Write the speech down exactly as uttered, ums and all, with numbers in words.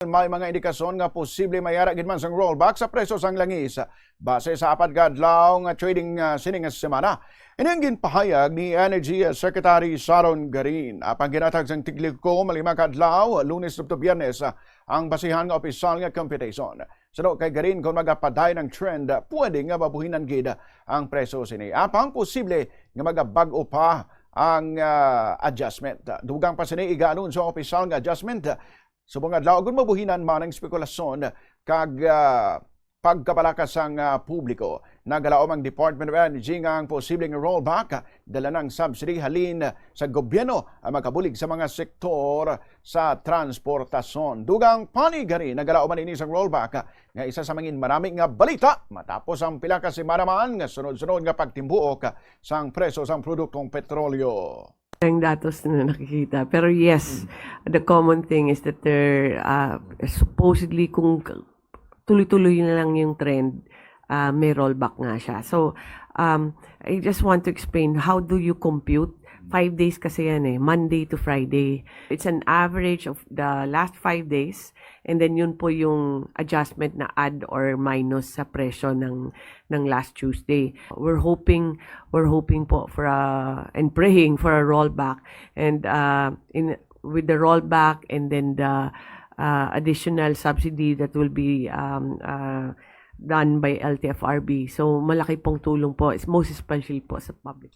may mga indikasyon nga posible may ara gid man sang rollback sa presyo sang langis base sa apat ka adlaw nga trading, ah, sining semana. Ini ang ginpahayag ni Energy, ah, Secretary Sharon Garin. Apang ginhatag sang Tiglikom lima ka adlaw, Lunes tubtob Biyernes, ah, ang basihan nga opisyal nga computation. Suno kay Garin, kon magapadayon ang trend, ah, pwede nga mabuhinan gid ang presyo sini. Apang posible nga magabag-o pa ang, ah, adjustment. Dugang pa sini, iga-anunsyo ang opisyal nga adjustment subong adlaw, kon mabuhinan man ang espekulasyon kag, ah, pagkabalaka sang, ah, publiko. Nagalaom ang Department of Energy nga ang posibleng rollback, ah, dala ng subsidy halin sa gobyerno ang makabulig sa mga sektor sa transportasyon. Dugang pa ni Garin, nagalaom man ini sang rollback, ah, nga isa sa mangin marami nga balita matapos ang pila ka semana man nga sunod-sunod nga pagtimbuok, ah, sang presyo sang produktong petrolyo. Ang datos na nakikita. Pero yes, the common thing is that there, uh, supposedly, kung k- tuloy-tuloy na lang yung trend, uh, may rollback nga siya. So, um, I just want to explain, how do you compute? Five days kasi yan eh, Monday to Friday. It's an average of the last five days, and then yun po yung adjustment na add or minus sa presyo ng, ng last Tuesday. We're hoping, we're hoping po for a, and praying for a rollback. And, uh, in, with the rollback and then the, uh, additional subsidy that will be, um, uh, done by L T F R B. So, malaki pong tulong po, is most especially po sa public.